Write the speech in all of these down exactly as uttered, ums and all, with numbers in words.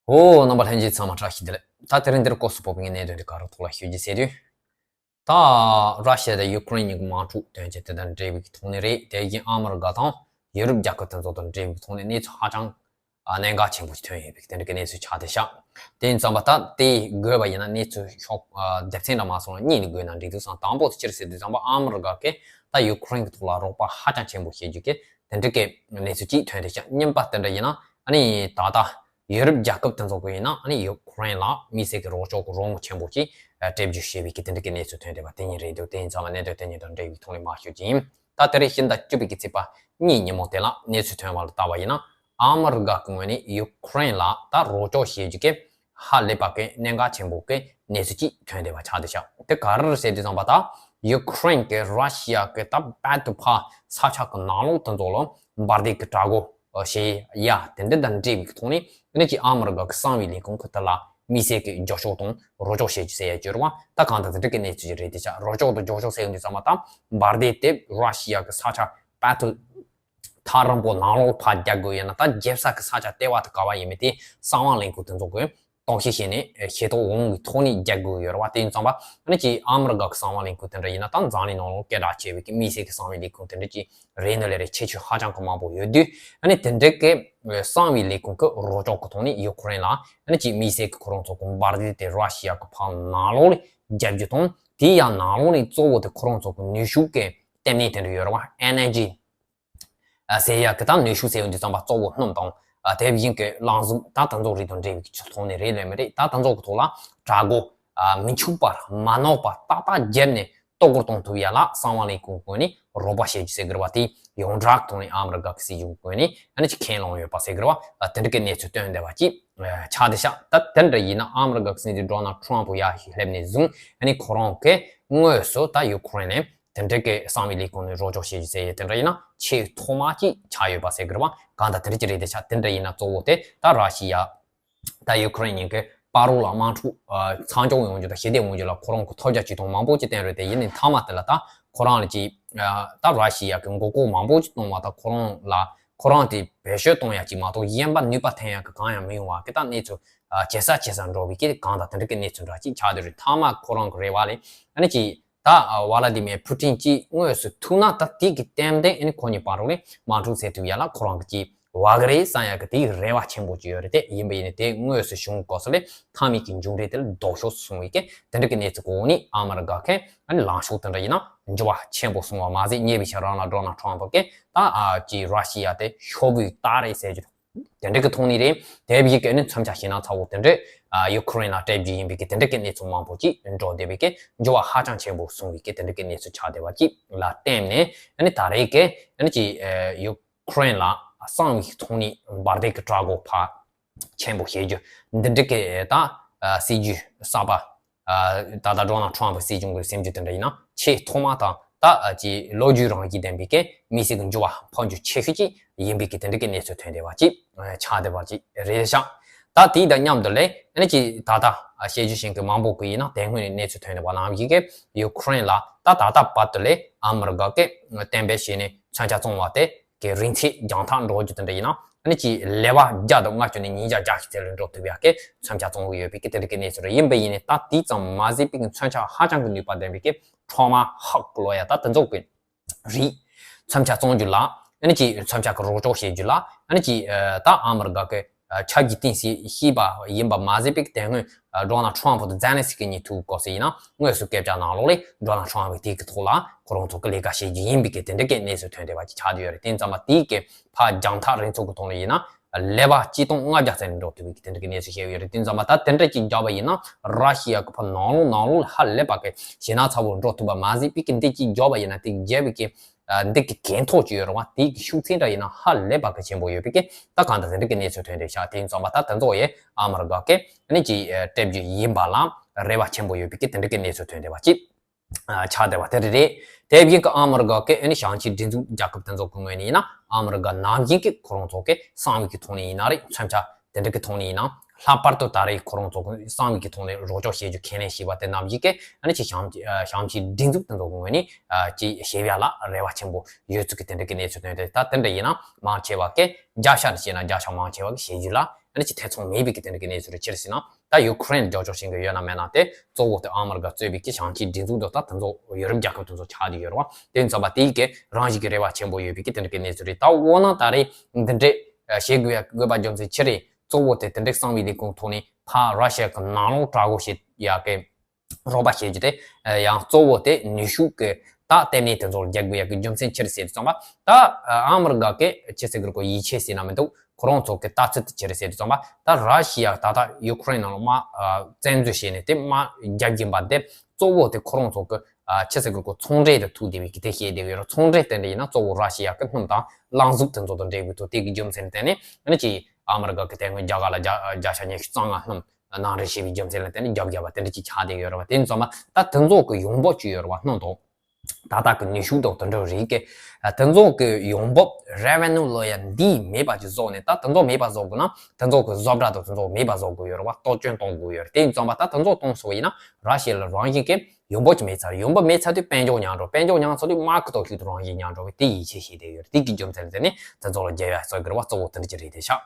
ཨོ། རྣམ་པ་ལྷན་རྒྱས་ཚང་མ་བཀྲ་ཤིས་བདེ་ལེགས། ད་དེ་རིང་འདིར་སྐོར་སུ་བབས་པའི་གནད་དོན་དེ་ག་རུ་ཐོག་ལ་ཞུ་རྒྱུ་ཟེར་དུས། ད་ར་ཤི་ཡ་དང་ཡུ་ཀེ་རེན་གཉིས་ཀྱི་དམག་འཁྲུག་དོན་རྐྱེན་དེ་དང་འབྲེལ་བའི་ཐོག་ནས་རེད། དེ་བཞིན་ཨ་མི་རི་ཀ་དང་ཡུ་རོབ་རྒྱལ་ཁབ་དེ་ཚོ་དང་འབྲེལ་བའི་ཐོག་ནས་གནས་ཚུལ་ཧ་ཅང་གནད་འགག་ཆེན་པོ་ཞིག་ཐོན་ཡོད་པའི་དེ་འདྲ་གི་གནས་ཚུལ་ཆགས་བསྡད་ཤག་དེ་ཡིན་ཙང་པ་ད་དེ་དགོས་པ་ཡིན་ན་གནས་ཚུལ་ཤོག་ཨ་སྡེབ་ཚན་འདྲ་མ་སོང་ལ་གཉིས་ནས་དགོས་ན་འགྲིག་འདུག་བསམ། དང་པོ་དེ་ཅི་རེད་ཟེར་དུས་ཙམ་པ་ཨ་མི་རི་ཀ་གིས་ད་ཡུ་ཀེ་རེན་གྱི་ཐོག་ལ་རོགས་པ་ཧ་ཅང་ཆེན་པོ་བྱེད་རྒྱུ་གི་དེ་འདྲ་གི་གནས་ཚུལ་གཅིག་ཐོན་བསྡད་ཤག་གཉིས་པ་དེ་འདྲ་ཡིན་ན་ཨ་ནི་ད་ལྟ་ཡུ་རོབ་རྒྱལ་ཁབ་དེ་ཚོ་གི་ཡིན་ན་ཨ་ནི་ཡུ་ཀེ་རེན་ལ་དམིགས་བསལ་གྱི་རོགས་སྐྱོར་གྱི་རོགས་དངུལ་ཆེན་པོ་ཅིག་ཨ་སྤྲད་རྒྱུ་ཞེས་པའི་གི་དེ་འདྲ་གི་གནས་ཚུལ་ཐོན་བསྡད་པ་དེ་གཉིས་རེད་འདུག་དེ་ཡིན་ཙང་མ་གནད་དོན་དེ་གཉིས་དང་འབྲེལ་བའི་ཐོག་ནས་མར་ཞུ་རྒྱུ་ཡིན། ད་དེ་རིང་ཕྱི་ཟླ་བཅུ་པའི་གི་ཚེས་པ་གཉིས་ཉིན་མོ་དེ་ལ་གནས་ཚུལ་ཐོན་པ་ལ་བལྟས་པ་ཡིན་ན་ཨ་མི་རི་ཀ་གི་ངོས་ནས་ཡུ་ཀེ་རེན་ལ་ད་རོགས་སྐྱོར་བྱེད་རྒྱུ་གི་ཧ་ལས་པ་གི་གནད་འགག་ཆེན་པོ་གི་གནས་ཚུལ་ཅིག་ཐོན་བསྡད་པ་ཆགས་བསྡད་ཤག་དེ་ག་རེ་རེད་ཟེར་དུས་ཙམ་པ་ད་ཡུ་ཀེ་རེན་གི་ར་ཤི་ཡ་གི་ད་རྦད་དེ་ཕར་ས་ཆ་གི་ནང་ལོགས་དེ་ཚོ་ལ་འབར་མདེལ་གི་དྲག་རྒོལ་བྱེད་ཡ་དེ་འདྲ་དང་འབྲེལ་བའི་ཐོག་ནས་ཨ་ནི་ཅིག་ཨ་མི་རི་ཀ་གི་གསང་བའི་ལས་ཁུངས་གི་དེ་ལ་དམིགས་བསལ་གྱི་རྒྱབ་སྐྱོར་དང་རོགས་སྐྱོར་བྱེད་རྒྱུ་ཟེར་ཡ་ཅིག་ཡོད་རེད་པ། ད་གང་ལྟར་དེ་འདྲ་གི་གནས་ཚུལ་ཅིག་རེད་བསྡད་ཤག་རོགས་སྐྱོར་དང་རྒྱབ་སྐྱོར་ཟེར་ཡོང་དུས་ཙམ་པ་ད་འབར་མདེལ་དེ་ར་ཤི་ཡ་གི་ས་ཆ་རྦད་དེ་ཐག་རིང་པོ་ནང་ལོགས་ཕར་རྒྱག་དགོས་ཡོད་ན་ད་རྒྱབ་ས་གི་ས་ཆ་ལྟེ་བ་དེ་ག་བ་ཡིན་མིན་དེ་གསང་བ་ལས་ཁུངས་དེ་ཚོ་གིས་རྟོག་ཞིབ་བྱས་ནས་ཤེས་རྟོགས་འོང་གི་ཐོག་ནས་རྒྱག་དགོས་ཡོད་རེད་པ། དེ་ཡིན་ཙང་པ་ཨ་ནི་ཅིག་ཨ་མི་རི་ཀ་གི་གསང་བ་ལས་ཁུངས་དེ་འདྲ་ཡིན་ན་ད་འཛམ་གླིང་ནང་ལོགས་སྐད་གྲགས་ཆེ་བའི་གི་དམིགས་བསལ་གྱི་གསང་བའི་ལས་ཁུངས་དེ་འདྲ་ཅིག་རེད་འདུག་ལས་རེད། ཁྱད་ཆོས་ཧ་ཅང་གི་མང་པོ་ཡོད་དུས་ཨ་ནི་དེ་འདྲ་གི་གསང་བའི་ལས་ཁུངས་ཀྱི་རོགས་སྐྱོར་གྱི་ཐོག་ནས་ཡུ་ཀེ་རེན་ལ་ཨ་ནི་ཅིག་དམིགས་བསལ་གྱི་ཁོ་རང་ཚོ་གི་འབར་མདེལ་དེ་ར་ཤི་ཡ་གི་ཕར་ནང་ལོགས་ལ་རྒྱབ་རྒྱུ་དང་དེའི་ཡང་ནང་ལོགས་ནས་གཙོ་བོ་དེ་ཁོ་རང་ཚོ་གི་ནུས་ཤུགས་ཀྱི་ལྟེ་གནས་དེ་འདྲ་ཡོད་རེད་པ། ཨེ་ནར་ཇི་ཟེར་ཡ་གི་ད་ནུས་ཤུགས་ཟེར་ཡོང་དུས་ཙམ་པ་གཙོ་བོ་སྣུམ་དང་ཨ་དེ་བཞིན་གྱི་རླངས་གཟུགས་ད་དེ་ཚོ་རིགས་དང་འབྲེལ་བའི་ཐོག་ནས་རེད་ལས་མི་རེད། ད་དེ་ཚོ་གི་ཐོག་ལ་དྲག་རྒོལ་ཨ་མི་འཆུག་པ་མ་ནོར་བ་ཏག་ཏག་བརྒྱབ་ནས་གཏོར་རྒོལ་གཏོང་ཐུབ་ཡ་ལ་གསང་བ་ལས་ཁུངས་ངོས་ནས་རོགས་པ་བྱེད་རྒྱུ་ཟེར་གི་རེད་པ། དེ་ཡོངས་གྲགས་ཐོག་ནས་ཨ་མི་རི་ཀ་གི་སྲིད་གཞུང་ངོས་ནས་ཨ་ནི་ཅིག་ཁས་བླངས་ཡོད་པ་ཟེར་གི་རེད་པ། ཨ་དེ་འདྲ་གི་གནས་ཚུལ་བཏོན་བསྡད་པ་ཅིག་ཨ་ཆགས་བསྡད་ཤག་ད་དེ་འདྲ་ཡིན་ན་ཨ་མི་རི་ཀ་གི་སྲིད་འཛིན་ཌོ་ནལ་ཊམ་ཕུ་ཡར་ཞིག་སླེབས་ནས་བཟུང་ཨ་ནི་ཁོ་རང་གིས་དངོས་སུ་ད་ཡུ་ཀེ་རེན་ནས་དེ་འདྲ་གི་གསང་བའི་ལས་ཁུངས་ནས་རོགས་སྐྱོར་བྱེད་རྒྱུ་ཟེར་ཡས་དེ་འདྲ་ཡིན་ན་ཆེས་ཐོག་མ་ཅིག་ཆགས་ཡོད་པ་ཟེར་གི་རེད་པ། གང་ལྟར་དེ་འདྲ་ཅིག་རེད་བསྡད་ཤག་དེ་འདྲ་ཡིན་ན་གཙོ་བོ་དེ་ད་ར་ཤི་ཡ་ད་ཡུ་ཀེ་རེན་གཉིས་ཀྱི་བར་ལ་དམག་འཁྲུག་ཨ་མཚམས་འཇོག་ཡོང་རྒྱུ་དང་ཞི་བདེ་ཡོང་རྒྱུ་ལ་ཁོ་རང་གི་ཐབས་བརྒྱ་ཇུས་སྟོང་མང་པོ་ཅིག་བསྟན་རེད་དེ། ཡིན་ནའི་མཐའ་མ་དེ་ལ་ད་ཁོ་རང་ལ་ཅིག་ཨ་ད་ར་ཤི་ཡ་གི་མགོ་སྐོར་མང་པོ་ཅིག་གཏོང་བ་དང་ཁོ་རང་ལ་ཁོ་རང་དེ་བེད་སྤྱོད་གཏོང་ཡ་ཅིག་མ་གཏོགས་གཞན་པ་ནུས་པ་འཐེན་ཡ་གི་གང་ཡང་མི་ཡོང་བ་གི་ད་གནས་ཚུལ་ཨ་ཇེ་ཟབ་ཇེ་ཟབ་འགྲོ་བའི་གི་གང་ལྟར་དེ་འདྲ་གི་གནས་ཚུལ་འདྲ་ཅིག་ཆགས་བསྡད་རེད། མཐའ་མ་ཁོ་རང་གི་རེ་བ་ལས་ཨ་ནི་ཅིག་ད་ཨ་ཝ་ལ་དི་མེར་ཕུ་ཊིན་ཅིག་དངོས་སུ་ཐུག་ན་ད་དེ་གི་རྟེན་འབྲེལ་ཨ་ནི་ཁོ་གཉིས་བར་ལ་དམག་འཁྲུག་སེལ་ཐུབ་ཡ་ལ་ཁོ་རང་གི་ཅིག་བ་གི་རེད་བསམ་ཡ་གི་དེའི་རེ་བ་ཆེན་པོ་ཅིག་ཡོད་རེད་དེ། ཡིན་པ་ཡིན་ནའི་དེ་དངོས་སུ་བྱུང་དགོས་ས་ལས་མཐའ་མའི་གི་མཇུག་འབྲས་དེ་ལ་ལྡོག་ཕྱོགས་སོང་བའི་གི་དེ་འདྲ་གི་གནས་ཚུལ་གོ་ནི་ཨ་མི་རི་ཀ་གི་ཨ་ནི་ལངས་ཕྱོགས་དེ་འདྲ་ཡིན་ན་འགྱུར་བ་ཆེན་པོ་སོང་བ་མ་ཟད་ཉེ་བའི་ཆར་རང་ལ་ཌོ་ནལ་ཊམ་ཕུ་གི་ད་ཨ་ཅིག་ར་ཤི་ཡ་དེ་ཤོར་བུའི་རྟགས་རེད་ཟེར་རྒྱུ་དེ་འདྲ་གི་ཐོག་ནས་རེད། དེ་བཞིན་གི་ཨ་ནི་མཚོན་ཆ་ཞེད་སྣང་ཚ་བོ་དེ་འདྲ་ཨ་ཡུ་ཀེ་རེན་ལ་སྤྲད་རྒྱུ་ཡིན་པའི་གི་དེ་འདྲ་གི་གནས་ཚུལ་མང་པོ་ཅིག་འགྲོ་བསྡད་པའི་གི་འགྱུར་བ་ཧ་ཅང་ཆེན་པོ་སོང་བའི་གི་དེ་འདྲ་གི་གནས་ཚུལ་ཆགས་བསྡད་པ་ཅིག་ལ་བརྟེན་ནས་ཨ་ནི་ད་རེས་གི་ཨ་ནི་ཅིག་ཨ་ཡུ་ཀེ་རེན་ལ་གསང་བའི་ཐོག་ནས་འབར་མདེལ་གྱི་དྲག་རྒོལ་ཕར་ཆེན་པོ་བྱེད་རྒྱུ་འདི་འདྲ་གི་ད་ཨ་སྲིད་ཇུས་གསར་པ་ཨ་ད་ལྟ་ཌོ་ནལ་ཊམ་ཕུ་སྲིད་གཞུང་གི་སེམས་ཇུས་དེ་འདྲ་ཡིན་ན་ཆེས་ཐོག་མ་དང་ད་ཨ་ཅིག་ལོ་རྒྱུས་རང་བཞིན་ལྡན་པའི་གི་མི་སེར་གྱི་འགྱུར་བ་ཕོག་རྒྱུ་ཆེ་ཤོས་ཅིག་ཡིན་པའི་གི་དེ་འདྲ་གི་གནས་ཚུལ་ཐོན་བསྡད་པ་ཅིག་ཨ་ཆགས་བསྡད་པ་ཅིག་རེད་ཤག་ད་དེ་དང་མཉམ་དུ་ལས་ཨ་ནི་ཅིག་ད་ལྟ་ཨ་བཤད་རྒྱུ་ཞིག་གི་མང་པོ་གི་ཡིན་ན་དེ་སྔོན་ནས་གནས་ཚུལ་ཐོན་བསྡད་པ་ནང་བཞིན་གི་ཡུ་ཀེ་རེན་ལ་ད་ད་ལྟ་བར་དུ་ལས་ཨ་མི་རི་ཀ་གི་གཏན་འབེབས་བྱས་ནས་མཚོན་ཆ་བཙོང་བ་དེ་གི་རིན་ཚད་རྒྱང་ཐག་འགྲོ་རྒྱུ་དེ་འདྲ་ཡིན་ན་ཨ་ནི་ཅིག་ལེ་བ་བརྒྱ་དང་ལྔ་བཅུ་ནས་ཉིས་བརྒྱ་བརྒྱ་ཞིག་ཚད་ལ་འགྲོ་ཐུབ་ཡག་གི་མཚོན་ཆ་བཙོང་གི་ཡོད་པའི་གི་དེ་འདྲ་གི་གནས་ཚུལ་རེད། ཡིན་པ་ཡིན་ནའི་ད་དེ་ཙམ་མ་ཟད་པའི་གི་མཚོན་ཆ་ཧ་ཅང་གི་ནུས་པ་ལྡན་པའི་གི་ཁྲོག་དམག་ཧག་ལོ་ཡ་ད་དེ་ཚོ་གི་རིགས་མཚོན་ཆ་བཙོང་རྒྱུ་ལ་ཨ་ནི་ཅིག་མཚོན་ཆ་གི་རོགས་སྐྱོར་བྱེད་རྒྱུ་ལ་ཨ་ནི་ཅིག་ད་ཨ་མི་རི་ཀ་གི་ཆབ་ཀྱི་སྟེང་སྲིད་ཤེས་པ་ཡིན་པ་མ་ཟད་པའི་གི་དེ་སྔོན་ཌོ་ནལ་ཊམ་ཕུ་དང་ཛེ་ལན་སི་ཀི་གཉིས་ཐུག་སྐབས་སུ་ཡིན་ན་དངོས་སུ་སྐད་ཆ་ནང་ལོགས་ལས་ཌོ་ནལ་ཊམ་ཕུ་དེ་གི་ཐོག་ལ་ཁོ་རང་ཚོ་གི་ལས་ཀ་བྱེད་རྒྱུ་ཡིན་པའི་གི་དེ་འདྲ་གི་གནས་ཚུལ་ཐོན་བསྡད་པ་ཅིག་ཆགས་བསྡད་ཡོད་རེད། དེ་ཙམ་པ་དེ་གི་ཕར་རྒྱང་ཐག་རིང་ཚོ་གི་ཐོག་ལ་ཡིན་ན་ལེ་བ་གཅིག་སྟོང་ལྔ་བརྒྱ་ཙམ་ལ་འགྲོ་ཐུབ་པའི་གི་དེ་འདྲ་གི་གནས་ཚུལ་བཤད་ཡོད་རེད། དེ་ཙམ་པ་ད་དེ་འདྲ་ཅིག་བརྒྱབ་པ་ཡིན་ན་ར་ཤི་ཡ་གི་ཕར་ནང་ལོགས་ནང་ལོགས་ལ་ཧ་ལས་པ་གི་ཞེད་སྣང་ཚ་བོ་འགྲོ་ཐུབ་པ་མ་ཟད་པའི་གི་འདི་ཅིག་བརྒྱབ་པ་ཡིན་ན་དེ་བརྒྱབ་པའི་གི་ཨ་འདི་གི་གན་ཐོག་ཅིག་ཡོད་རེད་བ། དེ་གི་ཤུགས་ཚད་འདྲ་ཡིན་ན་ཧ་ལས་པ་གི་ཆེན་པོ་ཡོད་པའི་གི་ད་གང་ལྟར་དེ་འདྲ་གི་གནས་ཚུལ་ཐོན་བསྡད་ཤག་དེ་ཡིན་ཙང་མ་ད་དེ་ཚོ་ཡས་ཨ་མི་རི་ཀ་གི་ཨ་ནི་ཅིག་ཨ་སྤྲད་རྒྱུ་ཡིན་པ་ལ་རེ་བ་ཆེན་པོ་ཡོད་པའི་གི་དེ་འདྲ་གི་གནས་ཚུལ་ཐོན་བསྡད་པ་ཅིག་ཨ་ཆགས་བསྡད་པ་དེ་རེད། དེ་བཞིན་གི་ཨ་མི་རི་ཀ་གི་ཨ་ནི་ཞིང་ཆེན་སྒྲིག་འཛུགས་རྒྱལ་ཁབ་དེ་ཚོ་གི་ངོས་ནས་ཡིན་ན་ཨ་མི་རི་ཀ་ནང་བཞིན་གི་ཁོ་རང་ཚོ་གི་གསང་བའི་གི་ཐོག་ནས་ཡིན་ན་རེད། མཚོན་ཆ་དེ་འདྲ་གི་ཐོག་ནས་ཡིན་ན་ལྷག་པར་དུ་ད་རེས་ཁོ་རང་ཚོ་གི་གསང་བའི་གི་ཐོག་ནས་རོགས་སྐྱོར་བྱེད་རྒྱུ་ཁས་ལེན་བྱས་པ་དེ་ནང་བཞིན་གི་ཨ་ནི་ཅིག་ཞིང་ཨ་ཞིང་ཆེན་སྒྲིག་འཛུགས་དེ་ཚོ་གི་ངོས་ནས་ཨ་ཅིག་བྱེད་ཡ་ལ་རེ་བ་ཆེན་པོ་ཡོད་ཚུལ་གི་དེ་འདྲ་གི་གནས་ཚུལ་ཐོན་ཏེ། ད་དེ་འདྲ་ཡིན་ན་མང་ཆེ་བ་གི་རྒྱབ་ཤ་རེ་བྱས་ན་རྒྱབ་ཤ་མང་ཆེ་བ་གི་བྱེད་རྒྱུ་ལ་ ཨ་ནི་ཅིག་ཐེ་ཚོམ་མེད་པའི་གི་དེ་འདྲ་གི་གནས་ཚུལ་རེད། ཅི་རེད་ཟེར་ན་ད་ཡུ་ཁུ་རེན་རྒྱབ་སྐྱོར་བྱེད་མཁན་ཡོད་ན་མེད་ན་དེ་གཙོ་བོ་དེ་ཨ་མི་རི་ཀ་གཙོས་པའི་གི་བྱང་ཆིངས་སྒྲིག་འཛུགས་དེ་ད་དེ་ཚོ་ཡུ་རོབ་རྒྱལ་ཁབ་དེ་ཚོ་ཆགས་བསྡད་ཡོད་རེད་བ། དེ་ཡིན་ཙང་བ་དེའི་གི་རང་བཞིན་གི་རེ་བ་ཆེན་པོ་ཡོད་པའི་གི་དེ་འདྲ་གི་གནས་ཚུལ་རེད། ད་འོ་ན་ད་རེས་འདི་འདྲས་བྱེད་དགོས་ཡ་དགོས་པ་རྒྱུ་མཚན་ཅི་རེད། གཙོ་བོ་དེ་དེ་འདྲས་གསང་བའི་ལས་ཁུངས་ཐོག་ནས་ཕར་ར་ཤི་ཡ་གི་ནང་ལོགས་དྲག་རྒོལ་བྱེད་ཡ་གི་རོགས་པ་བྱེད་རྒྱུ་དེ་ཡང་གཙོ་བོ་དེ་ནུས་ཤུགས་ཀྱི་ད་ལྟེ་གནས་དེ་ཚོར་རྒྱག་དགོས་ཡ་གི་རྒྱུ་མཚན་ཅི་རེད་ཟེར་དུས་ཙམ་པ། ད་ཨ་མི་རི་ཀ་གི་ཅི་ཟེར་དགོས་རེད་གོ། ཡིད་ཆེས་ཟེར་ན་མི་འདུག་ཁོ་རང་ཚོ་གི་ལྟ་ཚུལ་དེ་ཅི་རེད་ཟེར་དུས་ཙམ་པ། ད་ར་ཤི་ཡ་ད་ལྟ་ཡུ་ཁུ་རེན་ནང་ལ་མར་བཙན་འཛུལ་བྱས་ནས་དེ་མར་རྒྱབ་ཀྱིན་པ་དེ་གཙོ་བོ་དེ་ཁོ་རང་ཚོ་གི་ཅི་ཟེར་དགོས་རེད་གོ། ཚོང་འབྲེལ་དེ་ཐུག་བསྡད་པའི་གི་དེ་བཤད་བསྡད་ཡོད་རེད། ཚོང་འབྲེལ་དེ་འདྲ་ཡིན་ན་གཙོ་བོ་ར་ཤི་ཡ་གི་སྣུམ་དང་རླངས་གཟུགས་དེ་ཚོ་དང་འབྲེལ་བའི་ཐོག་དེ་གི་རྒྱུ་མཚན་ལ་བརྟེན་ནས་ཨ་ནི་ཅིག་ཨ་མི་རི་ཀ་གི་དེ་སྔོན་རྒྱ་གར་ལ་བརྒྱ་བརྒྱ་ཆ་ཉི་ཤུ་རྩ་ལྔ་སྣུམ་ནང་འདྲེན་བྱས་པའི་རྒྱུ་མཚན་ལ་བརྟེན་ནས་རྒྱབ་བརྒྱབ་པ་དེ་འདྲ་ཅིག་ཆགས་བསྡད་ཡོད་རེད་བ། དེ་ཡིན་ཙང་མ་ད་དེ་ཚོ་གི་ཡོང་འབབ་ཅིག་ཡོད་རེད་བ། སྣུམ་དང་ད་ལྟ་གི་ནུས་ཤུགས་དང་དེ་འདྲ་རིགས་ཀྱི་དེ་ཚོ་གི་ཡོང་འབབ་revenue ལོ་ཡ་འདི་མེད་པ་ཅིག་བཟོ་ནས། ད་དེ་ཚོ་མེད་པ་བཟོ་དགོས་ན་དེ་ཚོ་གི་བཟོ་གྲྭ་དང་དེ་ཚོ་མེད་པ་བཟོ་དགོས་ཡོད་རེད་བ། གཏོར་སྐྱོན་གཏོང་དགོས་ཡོད་རེད། དེ་ཡིན་ཙང་མ་ད་དེ་ཚོ་གཏོང་སོང་བ་ཡིན་ན་ར་ཤི་ཡ་ལ་རང་བཞིན་གྱི་ཡོང་འབབ་ཅིག་མེད་ཚར། ཡོང་འབབ་མེད་ཚར་དུས་དཔལ་འབྱོར་ཉམས་འགྲོ། དཔལ་འབྱོར་ཉམས་སོང་དུས་དམག་གི་སྟོབས་ཤུགས་དེ་རང་བཞིན་ཉམས་འགྲོ་བས་དེ་ཡིད་ཆེས་བྱེད་བསྡད་ཡོད་རེད། དེ་གི་རྒྱུ་མཚན་ལ་བརྟེན་ནས་དེ་ཚོ་ལ་རྒྱབ་ཡ་བཟོ་དགོས་རེད་བ། གཙོ་བོ་དེ་འདྲ་ཅིག་རེད་དེ་ཤག་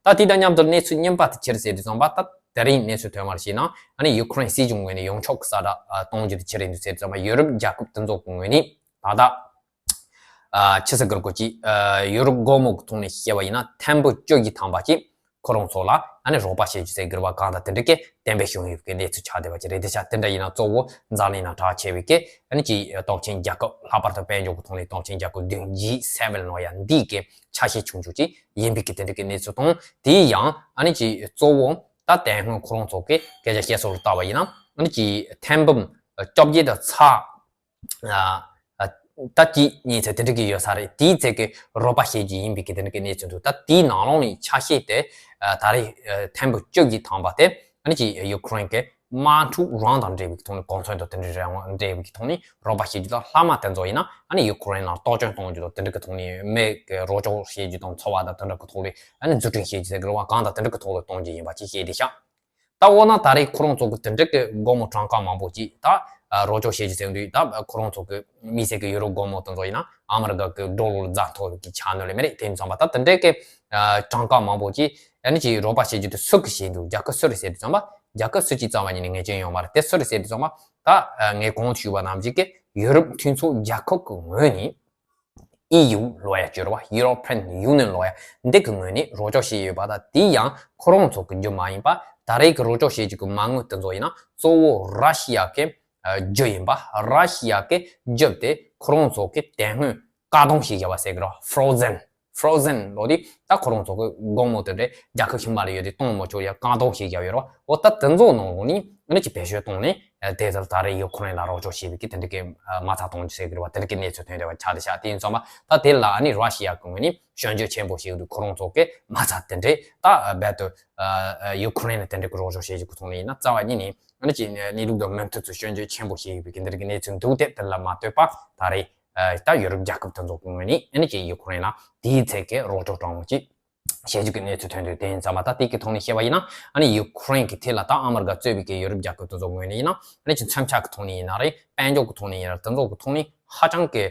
ད་དེ་དང་མཉམ་དུ་གནས་ཚུལ་རྙིང་པ་དེ་ཅི་རེད་ཟེར་དུས་ཙམ་པ། ད་དེ་རིང་གནས་ཚུལ་ཐོན་པར་བྱས་ན་ཨ་ནི་ཡུ་ཁུ་རེན་སྲིད་གཞུང་ངོས་ནས་ཡོངས་ཁྱབ་གི་གསལ་བསྒྲགས་གཏོང་རྒྱུ་དེ་ཅི་རེད་འདུག་ཟེར་དུས་ཙམ་པ། ཡུ་རོབ་རྒྱལ་ཁབ་དེ་ཚོ་གི་ངོས་ནས་ད་ལྟ་ཨ་ཅི་ཟེར་དགོས་རེད་གོ། ཅིག་ཨ་ཡུ་རོབ་སྒོར་མོ་གི་ཐོག་ནས་བཤད་པ་ཡིན་ན་ཐེར་འབུམ་བཅུ་བཞི་ཐམ་པ་ཅིག་ཁོ་རང་ཚོ་ལ་ཨ་ནི་རོགས་པ་བྱེད་རྒྱུ་ཟེར་དགོས་རེད་བ། གང་ལྟར་དེ་འདྲ་གི་གཏན་འབེབས་བྱུང་ཡོད་པའི་གནས་ཚུལ་ཆགས་བསྡད་པ་ཅིག་རེད་དེ་ཤག་དེ་འདྲ་ཡིན་ན་གཙོ་བོ་འཛམ་གླིང་ནང་གྲགས་ཆེ་བའི་གི་ཨ་ནི་ཅིག་སྟོབས་ཆེན་རྒྱལ་ཁབ། ལྷག་པར་དུ་དཔལ་འབྱོར་གི་ཐོག་ནས་སྟོབས་ཆེན་རྒྱལ་ཁབ་བདུན་G seven ལབ་ཡ་འདི་གི་ཆ་ཤས་ཆུང་ཆུང་ཅིག་ཡིན་པའི་གི་དེ་འདྲ་གི་གནས་ཚུལ་དང་། དེ་ཡང་ཨ་ནི་ཅིག་གཙོ་བོ་ད་དེ་སྔོན་ཁོ་རང་ཚོ་གི་སྐད་ཆ་བཤད་སྲོལ་ལ་བལྟས་པ་ཡིན་ན་ཨ་ནི་ཅིག་ཐེར་འབུམ་བཅོ་བརྒྱད་དང་ཚེག་ཨ་ཨ་ད་ཅིག་གཉིས་ཚེག་དེ་འདྲ་གི་ཡོད་ས་རེད། དེའི་ཚེག་གི་རོགས་པ་བྱེད་རྒྱུ་ཡིན་པའི་གི་དེ་འདྲ་གི་གནས་ཚུལ་འདུག་ད་དེའི་ནང་ལོགས་ནས་ཆ་ཤས་དེ་ཨ་ད་རེས་ཨ་ཐེར་འབུམ་བཅུ་བཞི་ཐམ་པ་དེ་ཨ་ནི་ཅིག་ཡུ་ཁུ་རེན་གི་དམག་འཁྲུག་རང་དང་འབྲེལ་བའི་ཐོག་ནས། གོ་མཚོན་དང་དེ་འདྲའི་རང་དབང་འབྲེལ་བའི་ཐོག་ནས་རོགས་པ་བྱེད་རྒྱུ་དང་། ལྷག་མ་དེ་ཚོ་ཡིན་ན་ཨ་ནི་ཡུ་ཁུ་རེན་ལ་གཏོར་སྐྱོན་གཏོང་རྒྱུ་དང་། དེ་འདྲ་གི་ཐོག་ནས་མི་གི་རོགས་སྐྱོར་བྱེད་རྒྱུ་དང་། འཚོ་བ་དང་དེ་འདྲ་གི་ཐོག་ལ་ཨ་ནི་འཛུགས་སྐྲུན་བྱེད་རྒྱུ་ཟེར་གི་རེད་བ། གང་དང་དེ་འདྲ་གི་ཐོག་ལ་གཏོང་རྒྱུ་ཡིན་པ་ཅིག་བཤད་བསྡད་ཤག་ད་འོ་ན་ད་རེས་ཁོ་རང་ཚོ་གི་དེ་འདྲ་གི་སྒོར་མོ་གྲངས་ཀ་མང་པོ་ཅིག་ད་རོགས་སྐྱོར་བྱེད་རྒྱུ་ཟེར་དུས། ད་ཁོ་རང་ཚོ་གི་དམིགས་བསལ་གི་ཡུ་རོ་སྒོར་མོ་དེ་ཚོ་ཡིན་ན་ཨ་མི་རི་ཀ་གི་ཌོ་ལར་རྫ་མཐོ་བའི་གི་ཆ་ནོར་ལས་མེད་རེད། དེ་ཡིན་ཙང་མ་ད་དེ་འདྲ་གི་གྲངས་ཀ་མང་པོ་ཅིག་ཨ་ནི་ཅིག་རོགས་པ་བྱེད་རྒྱུ་དེ་སུ་གིས་བྱེད་འདུག་རྒྱལ་ཁབ་སུ་རེད་ཟེར་དུས་ཙམ་པ། རྒྱལ་ཁབ་སུ་གཅིག་རྩ་བ་ཉིད་ནས་ངེས་ཅན་ཡོད་མ་རེད། དེ་སུ་རེད་ཟེར་དུས་ཙམ་པ། ད་ངས་གོང་དུ་ཞུས་པ་ནང་བཞིན་གི་ཡུ་རོབ་མཐུན་ཚོགས་རྒྱལ་ཁབ་ཀྱི་ངོས་ནས་ཨི་ཡུ་ལབ་ཡ་ཅིག་ཡོད་རེད་བ། European Union ལབ་ཡ་འདི་གི་ངོས་ནས་རོགས་སྐྱོར་བྱས་ཡོད་པ། ད་དེ་ཡང་ཁོ་རང་ཚོ་གི་རྒྱུ་མ་ཡིན་པ། ད་རེས་ཀྱི་རོགས་སྐྱོར་བྱེད་རྒྱུ་གི་མ་དངུལ་དེ་ཚོ་ཡིན་ན་གཙོ་བོ་ར་ཤི་ཡ་གི་རྒྱུ་ཡིན་པ། ར་ཤི་ཡ་གི་རྒྱུ་དེ་ཁོ་རང་ཚོ་གི་དེ་སྔོན་བཀག་སྡོམ་བྱས་བཞག་པ་ཟེར་གི་རེད། Frozen Frozen ལབ་དུས་ད་ཁོ་རང་ཚོ་གི་སྒོར་མོ་དེ་འདྲ་རྒྱལ་ཁབ་གཞན་པ་ལ་ཡོད་དུས་གཏོང་མི་ཆོག་ཡ་བཀག་སྡོམ་བྱས་བཞག་ཡོད་རེད་བ། འོ་ད་དེ་ཚོ་ནང་ལོགས་ནས་ཨ་ནི་ཅིག་བེད་སྤྱོད་བཏང་ནས་དེ་ལྟར་ད་རེས་ཡུ་ཁུ་རེན་ལ་རོགས་སྐྱོར་བྱས་པའི་གི་དེ་འདྲ་གི་མ་རྩ་གཏོང་རྒྱུ་ཟེར་གི་རེད་བ། དེ་འདྲ་གི་གནས་ཚུལ་ཐོན་བསྡད་པ་ཆགས་བསྡད་ཤག་དེ་ཡིན་ཙང་མ་ད་དེ་ལ་ཨ་ནི་ར་ཤི་ཡ་གི་ངོས་ནས་སྐྱོན་བརྗོད་ཆེན་པོ་བྱས་འདུག་ཁོ་རང་ཚོ་གི་མ་རྩ་དེ་འདྲ་ད་རྦད་དེ་ཡུ་ཁུ་རེན་ལ་དེ་འདྲ་གི་རོགས་སྐྱོར་བྱེད་རྒྱུ་གི་ཐོག་ནས་ཡིན་ན་རྩ་བ་ཉིད་ནས་ཨ་ནི་ཅིག་གནས་ལུགས་དང་མི་མཐུན་ཚུལ་སྐྱོན་བརྗོད་ཆེན་པོ་བྱས་ཡོད་པའི་གི་འདི་འདྲ་གི་གནས་ཚུལ་འདུག་སྟེ། དེ་ལ་མ་ལྟོས་པ་ད་རེས་ད་ཡུ་རོབ་རྒྱལ་ཁབ་དེ་ཚོ་གི་ངོས་ནས་ཨ་ནི་ཅིག་ཡུ་ཁུ་རེན་ལ་དེའི་ཚད་ཀྱི་རོགས་སྐྱོར་གྲངས་མང་ཅིག་བྱེད་རྒྱུ་གི་གནས་ཚུལ་ཐོན་འདུག་དེ་ཡིན་ཙང་མ་ད་དེ་གི་ཐོག་ནས་བཤད་པ་ཡིན་ན་ཨ་ནི་ཡུ་ཁུ་རེན་གི་ཐད་ལ་ད་ཨ་མི་རི་ཀ་གཙོས་པའི་གི་ཡུ་རོབ་རྒྱལ་ཁབ་དེ་ཚོ་ངོས་ནས་ཡིན་ན་ཨ་ནི་ཅིག་མཚོན་ཆ་གི་ཐོག་ནས་ཡིན་ན་རེད། དཔལ་འབྱོར་གི་ཐོག་ནས་ཡིན་ན་རེད། དེ་ཚོ་གི་ཐོག་ནས་ཧ་ཅང་གི་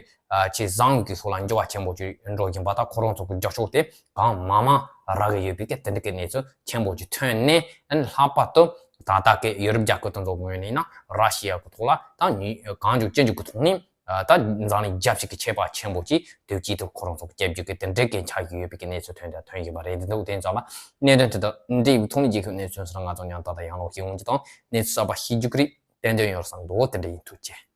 ཆེས་བཟང་གི་ཕྱོགས་ལ་འགྱུར་བ་ཆེན་པོ་ཅིག་འགྲོ་བཞིན་པ། ད་ཁོ་རང་ཚོ་གི་རྒྱབ་ཕྱོགས་དེ་གང་མང་མང་རག་གི་ཡོད་པའི་གི་དེ་འདྲ་གི་གནས་ཚུལ་ཆེན་པོ་ཅིག་ཐོན་ནས། ཨ་ནི་ལྷག་པར་དུ་ད་ལྟ་གི་ཡུ་རོབ་རྒྱལ་ཁབ་དེ་ཚོ་ངོས་ནས་ཡིན་ན་ར་ཤི་ཡ་གི་ཐོག་ལ་ད་ནི་གང་མགྱོགས་ཅི་མགྱོགས་གི་ཐོག་ནས་ད་འཛམ་གླིང་རྒྱལ་སྤྱི་གི་ཆད་པ་ཆེན་པོ་ཅིག་དུས་གཅིག་ཏུ་ཁོ་རང་ཚོ་གི་བརྒྱབ་རྒྱུ་གི་དེ་འདྲའི་གི་ཆགས་ཀྱི་ཡོད་པའི་གི་གནས་ཚུལ་ཐོན་དང་ཐོན་བཞིན་པ་རེད་འདུག་དེ་ཡིན་ཙང་མ་གནད་དོན་དེ་དང་འབྲེལ་བའི་ཐོག་ནས་རྒྱལ་ཁབ་གནས་ཚུལ་སོགས་ང་ཚོ་མཉམ་དུ་ད་ཡང་ལོག་ཤེས་ཡོང་རྒྱུ་དང་གནས་ཚུལ་གསར་པ་ཤེས་རྒྱུ་གི་རེད། ཏན་ཏན་ཡོང་བསམ་འདུག་དེ་འདྲ་ཡིན། ཐུགས་རྗེ་ཆེ།